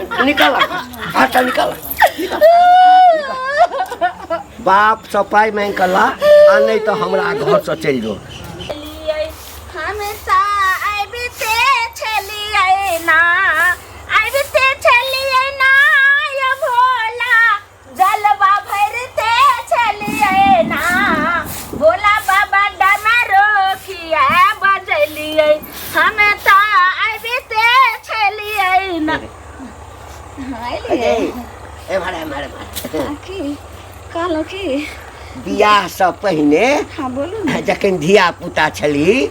निकल अच्छा निकल बाप सँ पाइ मांगि कऽ ला आ नहि तऽ हमरा घरसँ चलि जो। हम तऽ आबिते छलियै ना, आबिते छलियै ना यौ भोला, जलवा भरिते छलियै ना, भोला बाबा डमरू किया बजेलियै, हम तऽ आबिते छलियै ना। ए ए भाड़े मारे मारे। की कहलहुँ की? बियाहसँ पहिने हाँ बोलू ने। जखन धिया पुता छली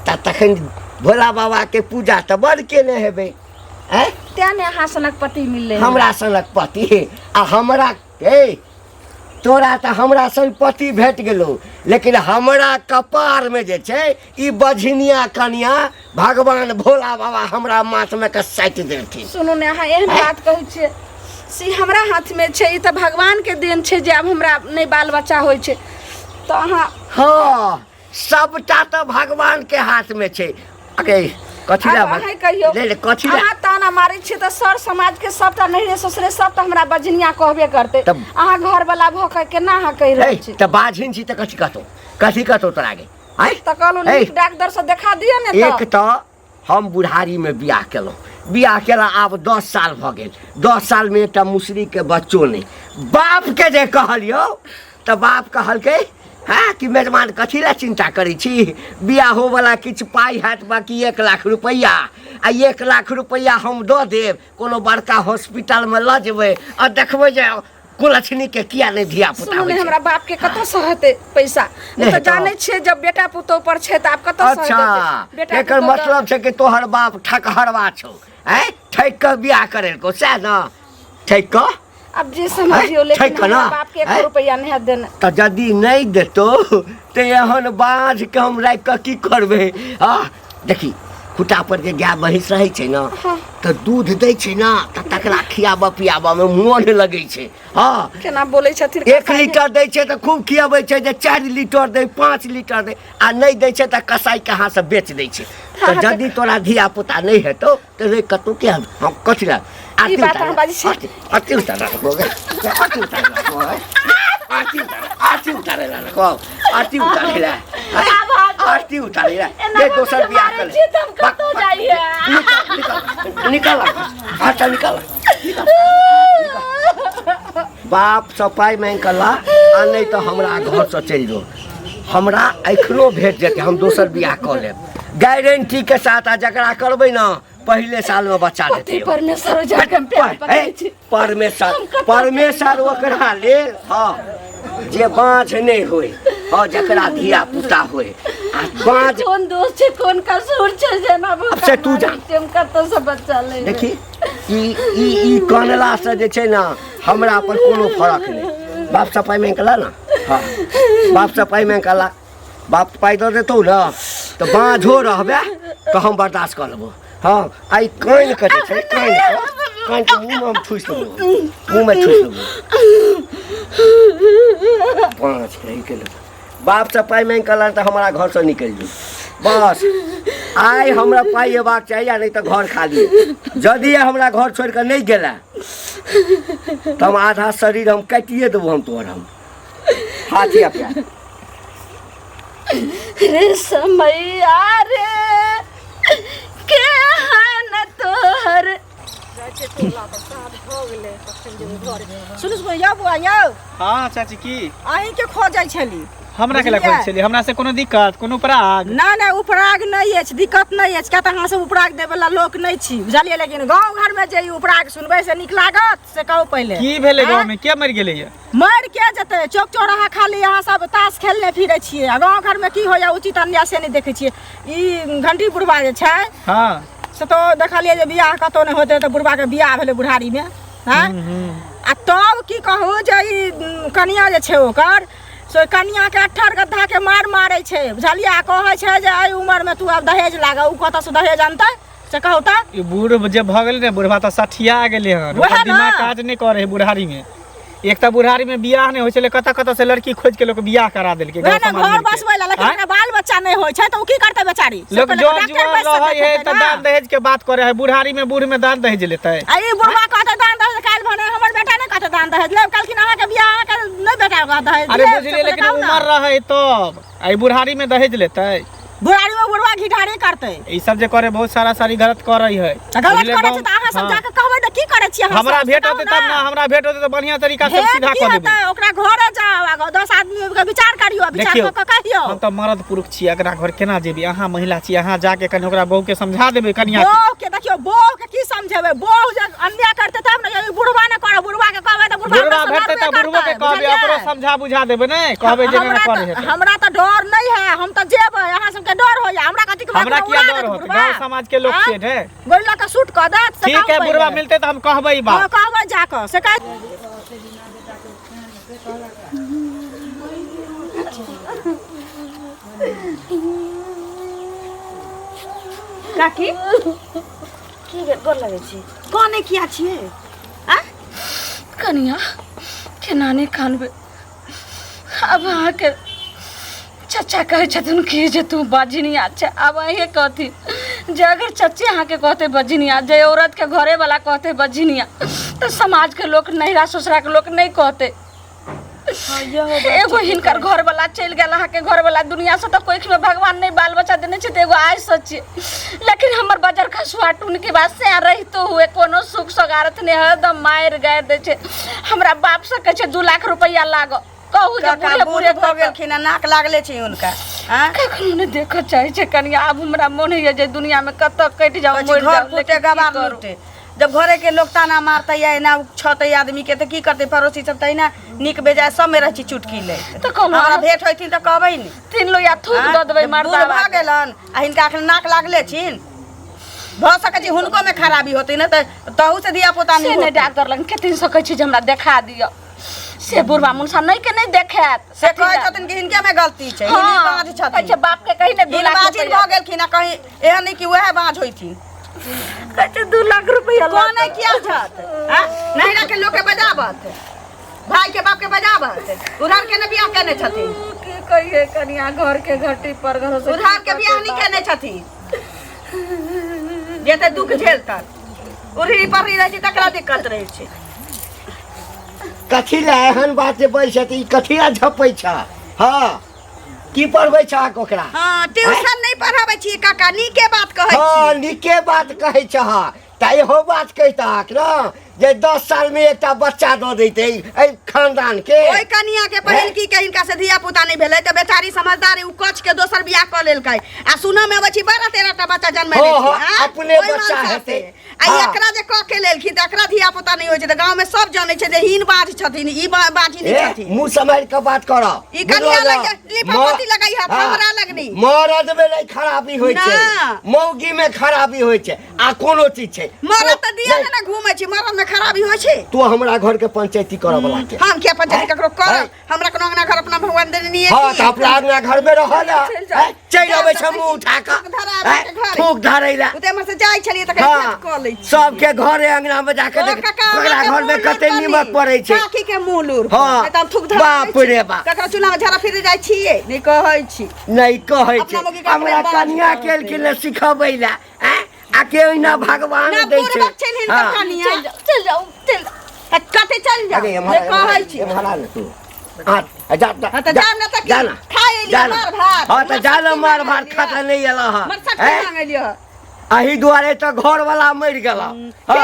तऽ तखन भोला बाबाके पूजा तऽ बड़ केने हेबै आँय? तें ने अहाँ सनक पति मिललै हमरा सनक पति आ हमरा ए तोरा तऽ हमरा सन पति भेट गेलो, लेकिन हमरा कपारमे जे छै ई बझनिया कनिया भगवान भोला बाबा हमरा माथमे के साटि देलथिन। सुनू ने, अहाँ एहन बात कहै छियै से हमरा हाथमे छै, ई तऽ भगवानके देन छै जे आब हमरा नहि बाल बच्चा होइ छै तऽ अहाँ। हँ, सबटा तऽ भगवान के हाथ में छै। अरे कथी ला आब अहें कहियौ। ले ले कथी ला अहाँ ताना मारै छियै तऽ सर समाज के सबटा नैहरे ससुरे सब तऽ हमरा बजनिया कहबे करतै। अहाँ घर वाला भऽ के केना अहाँ कहि रहल छी? तऽ बाझिन छी तऽ कथी कहतौ, कथी कहतौ तोरा गे? आँय? तऽ कहलहुँ नीक डॉक्टर से देखा दिअ ने। एक तऽ हम बुढ़ारीमे बियाह केलहुँ, बियाह केला आब 10 साल भऽ गेल, 10 सालमे एकटा मुसरीके बच्चो नहि। बापके जे कहलियौ तऽ बाप कहलकै हँ कि मेजबान कथी लए चिन्ता करै छी, बियाहोवला किछु पाइ हैत बाँकी 1 लाख रुपैआ, आ 1 लाख रुपैआ हम दऽ देब, कोनो बड़का हॉस्पिटलमे लऽ जेबै आ देखबै जे कुलक्षणी के किया नहि धिया पुता सुनू ने, हमरा बाप के कतऽ से हेतै पैसा? ओ तऽ जानै छियै जब बेटा पुतोह पर छै तऽ आब कतऽ से अच्छा बेटा? एकर मतलब छै कि तोहर बाप ठकहरवा छौ, आँय, ठकि कऽ बियाह करेलकौ सएह ने? ठकि कऽ आब जे समझियौ, लेकिन हमरा बाप के 1 रुपैआ नहि हैत देने। तऽ यदि नहि देतौ तऽ एहन बाँझ के हम राखि कऽ की करबै? आ देखी, खुटा पर जे गाय महींस रहै छै ने तऽ दूध दै छै ने, तऽ तकरा खियाबऽ पियाबऽ मे मोन लगै छै। हँ, केना बोलै छथिन? 1 लीटर दै छै तऽ खूब खियाबै छै जे 4 लीटर दै, 5 लीटर दै, आ नहि दै छै तऽ कसाई के हाथ से बेच दै छै। तऽ यदि तोरा धिया पुता नहि हेतौ तऽ रे कतौ के हम कथी लए ई बात अहाँ बाजै छी? आरती उतारे आरती उतारे आरती उतारे आरती उतारे ला रखो आरती उतारे ला आरती उतारे ला ये दोसर बियाह कर। कतौ जाइए? निकल निकल अच्छा निकल। बाप सँ पाइ मांगि कऽ ला आ नहि तऽ हमरा घरसँ चलि जो। हमरा एखनो भेट जेतै, हम दोसर बियाह कऽ लेब गारंटी के साथ, आ जकरा करबै ने पहिले साल में बच्चा देतै। परमेश्वर जाके हम प्यार पकड़ै छी। परमेश्वर, परमेश्वर ओकरा लेल, हँ, जे बाँझ नहि होय, हँ, जकरा धिया पुता होय आ बाँझ। कोन दोष छै, कोन कसूर छै जेना से तू जान। हम कतौ से बच्चा ले देखी, ई ई ई कनला से जे छै ने हमरा पर कोनो फरक नहि। बाप से पाइ मांगि कऽ ला ने। हँ, बाप से पाइ मांगि कऽ ला। बाप पाइ दऽ देतौ ने तऽ बाँझो रहबे तऽ हम बर्दाश्त कऽ लेबो। हँ, आइ कानि कऽ जे छै, कानि कऽ कानि कऽ मुँहमे हम ठुसि देबो, मुँहमे ठुसि देबो। बाँझ कहि के बापसँ पाइ मांगि कऽ ला तऽ हमरा घरसँ निकलि जो बस। आइ हमरा पाइ अयबाक चाही आ नहि तऽ घर खाली। यदि हमरा घर छोड़ि कऽ नहि गेला तऽ हम आधा शरीर हम काटिए देबो, हम तोहर हम हाथ या पैर। रे समैया रे केहन तोहर सुनू सुनू यौ बौआ यौ। हाँ चाची, की? अहीं के खोजै छली। हमरा के खोजै छली? हमरा से कोनो दिक्कत, कोनो उपराग? नहि नहि, उपराग नहि अछि, दिक्कत नहि अछि, किया तऽ अहाँ सब उपराग देबैवला लोक नहि छी, बुझलियै? लेकिन गाँव घरमे जे ई उपराग सुनबै से नीक लागत से कहू पहिले। की भेलै गाँव में? के मरि गेलै? मरि के जेतै? चौक चौराहा खाली अहाँ सब ताश खेलने फिरै छियै आ गाँव घरमे की होइया उचित अन्याय से नहि देखै छियै। ई घंटी बुढ़वा जे छै, से तऽ देखलियै जे बियाह कतौ नहि होतै तऽ बुढ़वाके बियाह भेलै बुढ़ारीमे। आँय, आ तब की कहू जे ई कनिया जे छै ओकर, से ओहि कनियाके अट्ठर गद्धाके मार मारै छै, बुझलियै? आ कहै छै जे एहि उमरमे तू आब दहेज लागऽ। ओ कतऽसँ दहेज अनतै से कहू तऽ? ई बूढ़ जे भऽ गेलै ने, बुढ़वा तऽ सठिया गेलै हन। वएह ओकर ने। दिमाग काज नहि करै है बुढ़ारी में। एक तऽ बुढ़ारी में बियाह नहि होइ छलै, कतऽ कतऽ से लड़की खोजि के लोक बियाह करा देलकै वएह गाँव ने समाज घर मिलके। बसबै लए, लेकिन आँय? ओकरा बाल बच्चा नहि होइ छै तऽ ओ की करतै बेचारी? से लोक पहिले जर डॉक्टर जुआन बैस कऽ रहै है देखेतै तऽ ने। दान दहेज के बात करे है, बुढ़ारी में बूढ़ में दान दहेज लेतै? आ ई बुढ़वा कहत कते दान दहेज लेब कहलखिन अहाँके बियाह अहाँके नहि बेटा ओकरा दहेज अरे लेब, बुझलियै से लेकिन बताउ ने। उमर रहै तब आ ई बुढ़ारी में दहेज लेतै बुढ़ारी में बुढ़वा घिढारी करतै ई सब जे करे बहुत सारा सारी गलत करै है तऽ गलत बुझलियै, करै छै गाँव- तऽ अहाँ सब हाँ। जाके कहबै तऽ की करै छियै अहाँ हमरा सब? भेंट बताउ होतै तब ना हमरा भेंट होतै तऽ बढ़िया तरीका से भेंट सीधा की कऽ देबै हेतै ओकरा घरे जाउ आ 10 आदमी के विचार करियौ आ विचार देखियौ कऽ कऽ कहियौ हम तऽ मर्द पुरुष छी अगरा घर केना जेबै अहाँ महिला छी अहाँ जाके कनि ओकरा बहू के समझा देबै कनिया के बहू के देखियौ बहू के की समझेबै बहू जे अन्याय करतै तब ने यौ बुढ़वा ने करब बुढ़वा के कहबै तऽ बुढ़वा बुढ़वा हमरा से भेटतै तऽ लड़बे बुढ़बो के करतै, कहबै बुझलियै? ओकरो समझा बुझा देबै ने कहबै जे हमरा नहि करे तऽ हेतै हमरा तऽ डर नहि है हम तऽ जेबै अहाँ सबके डर होइया हमरा कथी के हमरा किया डर होत गाँव समाज के लोग छियै ने गोली लऽ कऽ शूट कऽ देत से ठीक कहू है बुढ़वा पहिले। मिलतै तऽ हम कहबै ई हँ बात कहबै जाकऽ से कह काकी की भेल गोर लगै छी कने किया छियै आ कनिया केना नहि कानबै आब अहाँके चचा कहै छथिन कि जे तू बजनिया छै आब अहेँ कहथिन जे अगर चचे अहाँके कहतै बजनिया जे औरतके घरेवला कहतै बजनिया तऽ समाजके लोक नैहरा ससुराके लोक नहि कहतै एगो हिनकर घरवला चलि गेल अहाँके घरवला दुनिया से तऽ कोखिमे भगवान नहि बाल बच्चा देने छै तऽ एगो आइ सच्चे लेकिन हमर बजर खसुआ टुनके बाद से रहितो हुए कोनो सुख सोगारत नहि हरदम मारि गारि दै छै हमरा बाप से कहै छै 2 लाख रुपैआ लागऽ कहू जे काका बूढ़े बूढ़ बूढ़े भऽ गेलखिन आ नाक लागले छै हुनका आँय? कखनो नहि देखऽ चाहै छै कनिया आब हमरा मोन होइया जे दुनियामे कतऽ कटि जाउ कहै छै मरि घर जाउ फूटे लेकिन की गवार करू? लूटे जब घरे के लोग ताना मारते या एना छते आदमी के तऽ की करते पड़ोसी सब तऽ एना नीक बेजाय सब में रहै छै चुटकी लैत तऽ कहलहुँ हमरा भेंट होइथिन तऽ कहबै ने तीन लोहिया थूक आँय? दऽ देबै जब बूढ़ मर्दाबा भऽ गेलन आ हिनका एखन नाक लागले छिन भऽ सकै छै हुनको में खराबी होतै ने तऽ तहू से धिया पुता से नहि नहि होतै। डॉक्टर लग कतेक सकै छी जे हमरा देखा दिअ से बुढ़वा मुनसा नहि के नहि देखायत से कहै छथिन कि हिनके में गलती छै हँ, हिनी बाँझ कहै छै छथिन बाप के कही ने दू हिन लाख बाँझिन रुपैआ भऽ गेलखिन आ कहीं एहन नहि कि उएह बाँझ होइथिन कहै छै 2 लाख रुपैआ कोने किया छत आ नैहरा के लोग के बजाबत भाई के बाप के बजाबत उधार के ने बियाह केने छथिन की कहिए कनिया घर के घटी पर घर से उधार के बियाह नहीं केने छथिन जेते दुख झेलतन उड़ही पड़ही रहै छै तकरा दिक्कत रहै छै कथी लए एहन बात जे बोल छै तऽ ई कथी लए झपै छ हँ की पढ़बै छहक ओकरा हँ ट्यूशन नहि पढ़ाबै छी काका नीके बात कहै हँ छी नीके बात कहै छह तऽ इहो बात कहितहक ने जे 10 सालमे एकटा बच्चा दऽ दैते एहि खानदान के ओहि कनिया के पहिल की के हिनका से धिया पुता नहि भेलै तऽ बेचारी समझदार उ कच के दोसर बियाह कऽ लेलकै आ सुनऽ मे अबै छै 12 13 टा बच्चा जन्मेने हँ, छै हँ, आँय? अपने ओहि बच्चा मनसा से। हेतै। आ हँ। एकरा जे कऽ के लेलखिन तऽ एकरा धिया पुता नहि होइ छै तऽ गाँव में सब जानै छै जे हीन बाज छथिन ई बाजी नहि ए, छथिन मुँह सम्हारि कऽ बात करऽ ई कनिया लग लिपापोती लगै हत हमरा लगनी मरद में नहि खराबी होइ छै ना। मौगी में खराबी होइ छै आ कोनो चीज छै मरद तऽ दिया नहि, ने घूमै छै मरद में खराबी होइ छै तू हमरा घर के पंचायती करऽ वाला के हम किया पंचायत ककरो हैं? करब हमरा कोनो अंगना घर अपना भगवान देने नहीं हाँ तऽ अपना अंगना घर में रह ना चलि जाउ। हैं? चलि अबै छै मुँह उठा कऽ थूक धरा आबै हैं? छै घरे। थूक धरै ला उते हमर से जाइ छलियै तऽ कनि हाँ भेंट कऽ लै छी सबके घरे अंगना में जाके ओ देख काका, ओकरा अहाँके घर में मुँह कते लूर नीमक कनी। पड़ै छै काकी के मुँह लूर हाँ। नहि तऽ हम थूक धरा बाप दै छी। रे बाप। ककरो चूल्हा में झरा फिरे जाइ छियै नहि कहै छी नहि कहै अपना छै मौगी के हमरा अपने बाज कनिया कहतै। के एलखिन ने सिखबै ला हैं? आ के ओहिना भगवान ना दै छै बुढ़बक छनि हिनकर हाँ। कनिया चलि जाउ चलि जाउ चलि जाउ तऽ कते चलि जाउ अरे एम्हर नहि कहै छी एम्हर आ ने तू हाँ, जा जा हाँ, तऽ जा, जायब ने तऽ की? जा ना, खाय एलियै जा ना। मार भात। हाँ तऽ जा ना मरसट्टी मार मांगि भात एलियै। खाता नहि एलऽ हँ मरसट्टी हैं? मांगि एलियै एहि दुआरे तऽ घर वाला मरि गेल के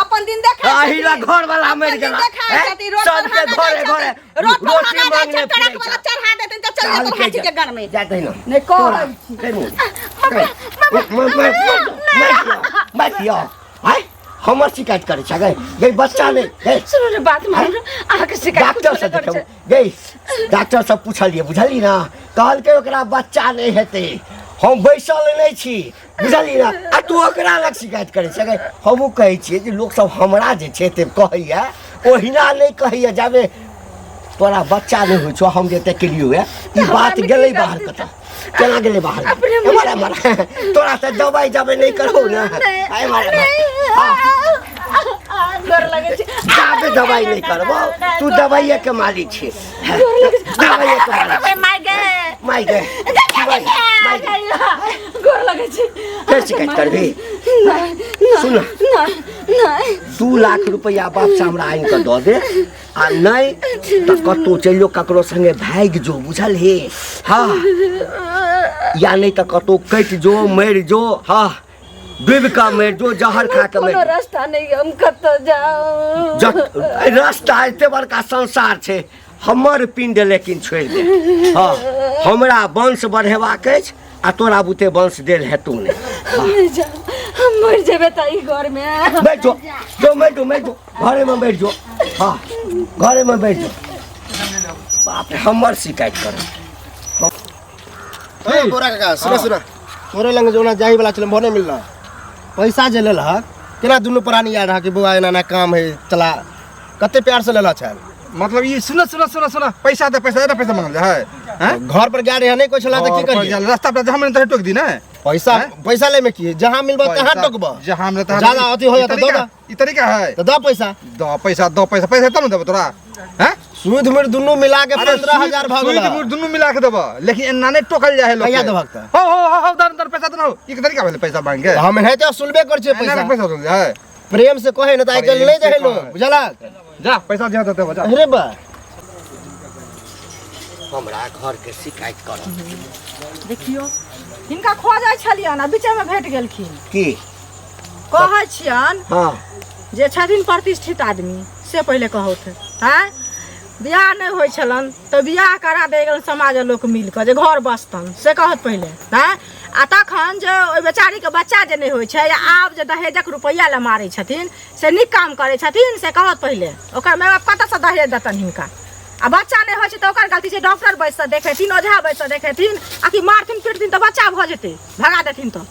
अपन दिन देखा एहि ला घर वाला मरि गेल सबके घरे घरे रोड पर रोटी भागा जाइ मांगने छै फिरै ट्रक वाला छै। चढ़ा देतै तऽ चल जेतै हाथी के गन में जा दही ना नहि कहै छी मार आय हमर शिकायत करै छै गई गई बच्चा नहि गई सुनू ने बात मानू अहाँके शिकायत डॉक्टर से कुछो नहि करै देखब छै। गई डॉक्टर से पुछलियै बुझली ना कहलकै ओकरा बच्चा नहि हेतै हम बैसल नहि छी बुझली ना आ तू ओकरा लग शिकायत करै छै गई हमहूँ कहै छियै जे लोकसब हमरा जे छै ते कहैया ओहिना नहि कहैया जाबे तोरा बच्चा नहि होइ छौ हम जे एते केलियौ हे ई बात हमरा मे गेलै की बाहर गलती कतऽ केना गेलै बाहर अपने एम्हर एम्हर तोरा से दवाइ जबे नहि करौ ने एम्हर एम्हर हाँ। गोर लगै छै जाबे दवाइ नहि करबो तू दवाइए के मालिक छी दवाइए के मालिक माय गे माय गे माय माय गे। गोर लगै छी फेर शिकायत करबी नहि सुन नहि नहि 2 लाख रुपया बाप से हमरा आनि कऽ दऽ दे आ नहि तऽ कतहु चलि जो ककरो संगे भागि जो बुझल हे हाँ या नहि तऽ कतहु कटि जो मरि जो हाँ डूबि कऽ मरि जो जहर खा कऽ मरि कोनो रास्ता नहीं हम कतऽ जाउ जत रास्ता एते बड़का संसार छै हमर पिंड लेकिन छोड़ि दे हाँ हमरा वंश बढ़ेबाक अछि आ तोरा बुते वंश देल हेतौ नहि हम नहि जाउ हम मरि जेबै तऽ ई घरमे बैठ जो जो बैठ जो बैठ जो घरेमे बैठ जो हाँ घरेमे बैठ जो बाप रे हमर शिकायत कर ए, गोरा काका सुना सुना तोरे लंग जोना जाही वाला छल भने मिलना पैसा जे लेलहक केना दुनू प्राणी याद रहा कि बौआ एना एना काम है चला कते प्यार से लेलह छल मतलब ई सुन सुन सुन सुन पैसा दे पैसा दे पैसा मांगल जाय है हैं घर पर गया रहे नहीं कोई छला त की घर पर करिए गेल, रास्ता पर जहाँ मन तहाँ टोक दी ना पैसा हैं? पैसा ले में की जहाँ मिलबा तहाँ पैसा- टोकबा जहाँ मिलबा तहाँ ज्यादा अथी हो ई जाता तरीका- दो ई तरीका है तो दो पैसा दो पैसा दो पैसा पैसा तब न देबो तोरा हैं सूद मुर दुनू मिला के अरे 15000 भऽ सूद गेल मुर दुनू मिला के देबो लेकिन एना नहीं टोकल जाय है लोग कहिया के। देबहक तऽ? हो हो हो हो दर दर पैसा दे ई के तरीका भेलै पैसा मांग के हम एनाहिते सुनबे कर छियै एना पैसा पैसा सुन जाय प्रेम से कहे ना त आइ काल्हि प्रेम नहीं से जाइ लोग कहे। बुझला जा पैसा दिया देबो जा अरे बा हमरा घर के शिकायत करत देखियो हिनका खोजै छलियन आ बीचेमे भेट गेलखिन की कहै छियन हाँ जे छथिन प्रतिष्ठित आदमी से पहिले कहौथ आँय बियाह नहि होइ छलनि तऽ बियाह करा दै गेल समाज लोक मिल कऽ जे घर बसतन से कहत पहिले आँय आ तखन जे ओहि बेचारीके बच्चा जे नहि होइ छै आब जे दहेजक रुपैआ लए मारै छथिन से नीक काम करै छथिन से कहत पहिले ओकर माय बाप कतऽसँ दहेज देतनि हिनका आ बच्चा नहि होइ छै तऽ ओकर गलती छै डॉक्टर बैस कऽ देखेथिन ओझा बैस कऽ देखेथिन आ कि मारथिन पीटथिन तऽ बच्चा भऽ जेतै भगा देथिन तऽ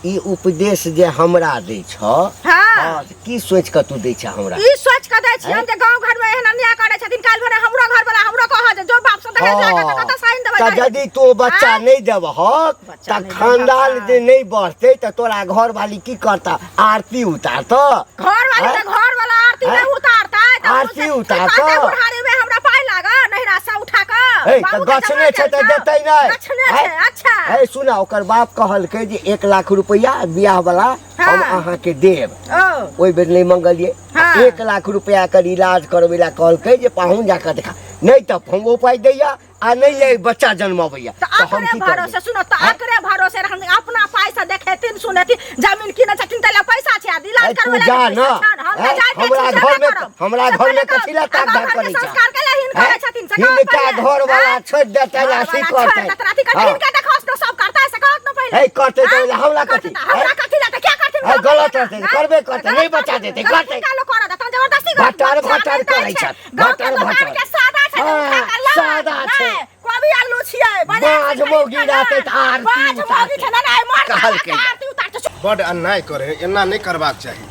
ई उपदेश जे हमरा दै छ हाँ हाँ, तऽ की सोचि कऽ तू दै छ हमरा ई सोच के दै छियनि जे गाँव घर में एहन अन्याय करै छथिन काल्हि भोरे हमरो घर वाला हमरो कहत जे जो बाप से दहेज लए कऽ तऽ कतऽ साइन देबै तऽ दहेज? यदि तू बच्चा आँय? नहि देबहक बच्चा तऽ नहि खानदान देबहक। जे नहि बढ़तै तऽ तोरा घरवाली की करता आरती उतारतऽ घर वाली आँय? तऽ घर वाला आरती आँय? नहि उतारतै तऽ आरती से- उतारतऽ? कहतै बुढ़ारी में हमरा पाइ लागऽ नैहरा से उठा कऽ हे तऽ बाबू के गछने जमा छै तऽ केलकौ। देतै नहि गछने छै आँय? अच्छा हे सुना ओकर बाप कहलकै जे 1 लाख रुपैआ बियाह वाला हम हाँ। अहाँके देब ओ ओहि बेर नहि मंगलियै हाँ। 1 लाख रुपैआ कर इलाज करबै लए कहलकै जे पाहुन जाकऽ देखा नहि तऽ हम ओ पाइ दैया आ नहि ये बच्चा जन्मबैया तऽ तऽ हम अकरे की करबै भरोसे सुनो तऽ अकरे भरोसे रहन अपना पाइ से देखेथिन सुनेथिन जमीन किने छथिन तै लए पैसा छै आ इलाज ऐ, तू करबै लए जा नहि ना पैसा छनि। हम तऽ ऐ, जाइते हमरा छी, घर जेबे में करब। हमरा से घर में पहिले कथी लए कहब, ताक आ झाक गाँव करै घरके छै संस्कार के लए हिनका ऐ, छथिन से कहब हिनका पहिले। घर वाला ऐ, छोड़ि देतै घर अथी वाला छोड़ि करतै देतै, अथी करतै हाँ। हिनका देखौस तऽ सब करतै से कहत न पहिले ऐ, करतै तऽ ऐ, ओहि लए हमरा करतै कथी? तऽ हमरा ऐ? कथी लए तऽ किया करथिन ऐ, गाँव गलत घरमे? रहतै, करबे करतै, गलत नहि बचा करथिन, देतै, गलत करतै। हिनका लोक करऽ देतनि, जबरदस्ती करत। भटर बच्चा भटर नहि करै दै छै। छथि, गाँवके भटर दोकान भटर। के सादा छै तऽ हाँ, उठा कऽ लान। सादा छै। नहि, कोबी आलू छियै बाजार बाज से खरीद मौगी कऽ रहतै लान। तऽ आरती बाज मौगी उतारतै। छै ने, नहि, मर्द कहलकै। रहतै, आरती उतारतै। बड अन्याय करे है एना नहीं करबाक चाही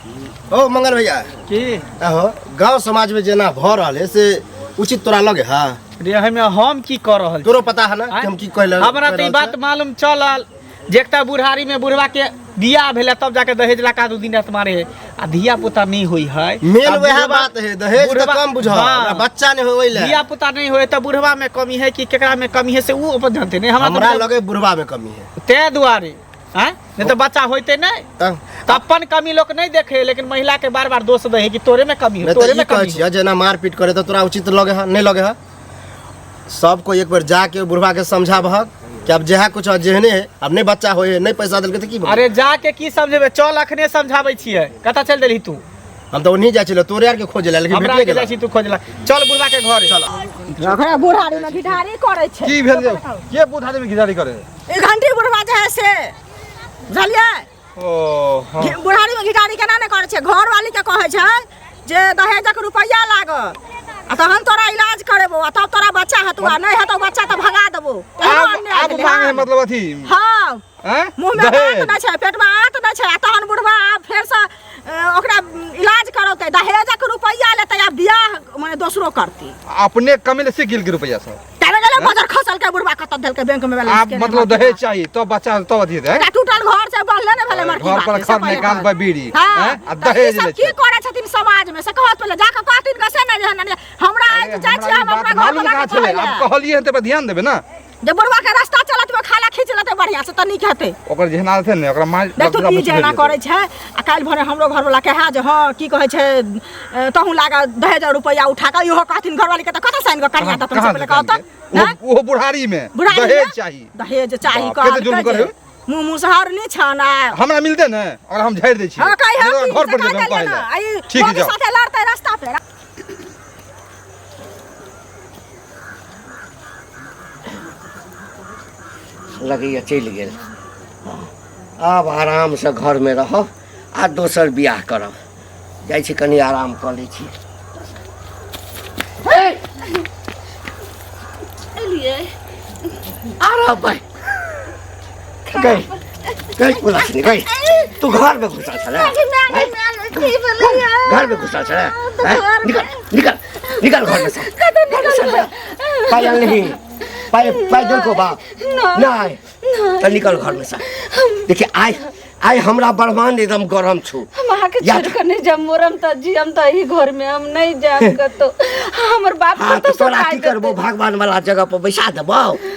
ओ मंगल भैया की आहो गांव समाज में जेना भ रहल है से उचित तोरा लगे है रे एहिमे हम की कऽ रहल छी तोरो पता है ना कि हम की कहले हमरा तऽ ई बात मालूम चलल जे एकटा बुढ़ारी में बुढ़वा के बियाह भेलै तब जाके दहेज ला का दू दिन रात मारे है आ धिया पुता नहीं होई है मेन आ वएह बुढ़वा- बात है दहेज तऽ बुढ़वा- कम बुझ हाँ। बच्चा नहीं होय ले धिया पुता नहीं होए तऽ बुढ़वा में कमी है कि केकरा में कमी है से उ अपन जानते नहीं हमरा हमरा तऽ लगे बुढ़वा में कमी है तें दुआरे आँय नहीं तऽ बच्चा होते नहीं तब तऽ अपन कमी लोग नहीं देखे लेकिन महिला के बार बार दोष दे है कि तोरे में कमी हो नहीं तोरे तऽ ई में कहै कमी हो छियै जेना मारपीट करे तऽ तोरा उचित लगे है नहीं लगे है सबको एक बेर जाके बुढ़वा के समझाबहक कि अब जेहा कुछ है, जेहने है अब नहीं बच्चा होए है नहीं पैसा देलकै तऽ की भऽ गेलै? अरे जाके की समझेबे चल अखने समझाबै छियै कतऽ चलि देलही तू हम तऽ ओन्ही जाइ छलियै तोरे आरके खोजे लए लेकिन हमरा भेटले के गेल जाइ छी तू खोजला चल बुढ़वा के घर चल ओकरा बुढ़ारी में घिढारी करै छै की भेल जे के बुढ़ारी में घिढारी करे ई घंटी बुढ़वा जे है से बुझलियै ओ हाँ बुढ़ारी में घिढारी केना नहि करै छै घरवाली के कहै छै जे दहेजक रुपैआ लागत आ तहन तोरा इलाज करेबो आ तब तोरा बच्चा हेतौ आ नहि हेतौ बच्चा तऽ भगा देबो एहनो आब अन्याय आब भेलै मांगे है हन। मतलब अथी हाँ हैं मुँह में दाँत दहेज नहि छै पेट में आंत नहि छै आ तहन बुढ़वा आब फेरसँ ओकरा इलाज करौतै दहेजक रुपैआ लेतै आ बियाह मने दोसरो करतै अपने कमेले से गिल के रुपया सब तारे गेलै बजर खसलकै बुढ़वा कतऽ देलकै बैंक में बैलेंस आब केने मतलब दहेज चाहिए तो बच्चा तो अथी है एकटा टूटल घर छै बनले नहि भेलै मरकी घर पर बात, से खर पहिले निकाल कहल। पर बीड़ी हाँ, हैं? आ तऽ ई दहेज सब लै की छै करै छथिन समाज में में से कहत पहिले जाके कहथिन के से नहि जे हमरा अरे, आज जाइ हमरा छी ई हम बात अपना घर मालूम वाला कहाँ के छलै कहै आब लए। कहलियै हन तऽ पर ध्यान देबै ने जे बुढ़वा के रास्ता चलत में खाला खींच लेतै बढ़िया से तऽ नीक हेतै ओकर जेहन आदत है ने ओकरा मार देखू ई जे एना करै छै आ काल्हि भोरे हमरो घरवला के है जे हँ की कहै छै तहूँ लागा दहेज रुपैआ उठा कऽ इहो कहथिन घरवाली के तऽ कतऽ से आनि कऽ कनिया देतन से पहिले कहतन हैं? ओहो बुढ़ारी में बुढ़ारी में? दहेज चाही दहेज चाही बाप, कते जुल्म कहलकै करे जे मुँह मुसहर नहि छन आ हमरा मिलते ने और हम झाड़ि दै छियै हँ कहि नहि तऽ हम घर पर जेबै हम कहै लए ठीक है जाओ साथे लड़तै रास्ता पे लगैए चलि गेल आब आरामसँ घरमे रहब आ दोसर बियाह करब जाइ छी कनि आराम कऽ लै छी एलियै आराम भाइ गई गई कुलक्षणी गई तू घर में घुसल छले घर में घुसल छले निकल निकल निकल घर में से घर में से पायल नहीं पायल पायल को बाप नहीं तो निकल घर में से देखिए आइ आइ हमरा ब्रह्मांड एकदम गरम छु हम अहाँके या छोड़ कऽ नहि जायब मोरम तऽ जियम तऽ एहि घर में हम नहि जायब कतौ हमर बाप हाँ कतौ तो तोरा से की करबो भगवान वाला जगह पर बैसा देबो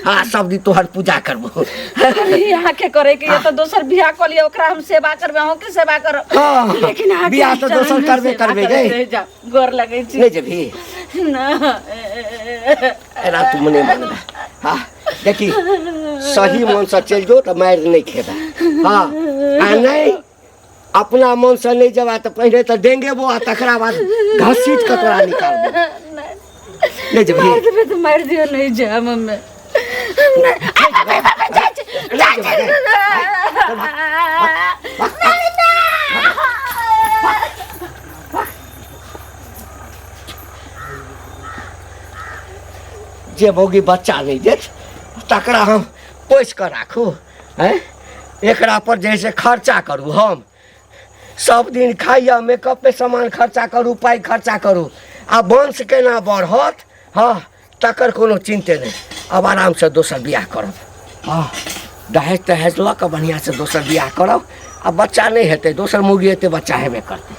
हाँ सब दिन तोहर पूजा करबो अहाँके करे के ये तऽ दोसर बियाह कऽ लिअ ओकरा हम सेवा करबै अहूँके सेवा करब हाँ, लेकिन अहाँके बियाह तऽ चरण दोसर में करबे सेवा करबै करैत गै। रहि जायब। गोर लगै छी नहि जेबही ना एना तू मने मानबे हाँ देखी सही मन से चलि जो तऽ मारि नहि खेबे हाँ आ नहि अपना मन से नहि जेबा तऽ पहिले तऽ डेंगेबो आ तकरा बाद घसीट कऽ तोरा निकालबो नहि जेबही मारि देबै तऽ मारि दियौ नहि जायब हमे नहि जेबा गै। जे मौगी बच्चा नहि देत तकरा हम पोसि कऽ राखू आँय एकरा पर जे है से खर्चा करू हम सब दिन खाइए मेकअपे सामान खर्चा करू पाइ खर्चा करू आ वंश केना बढ़त हँ तकर कोनो चिन्ते नहि आब आरामसँ दोसर बियाह करब हँ दहेज तहेज लऽ कऽ बढ़िआँसँ दोसर बियाह करब आ बच्चा नहि हेतै दोसर मौगी हेतै बच्चा हेबे करतै।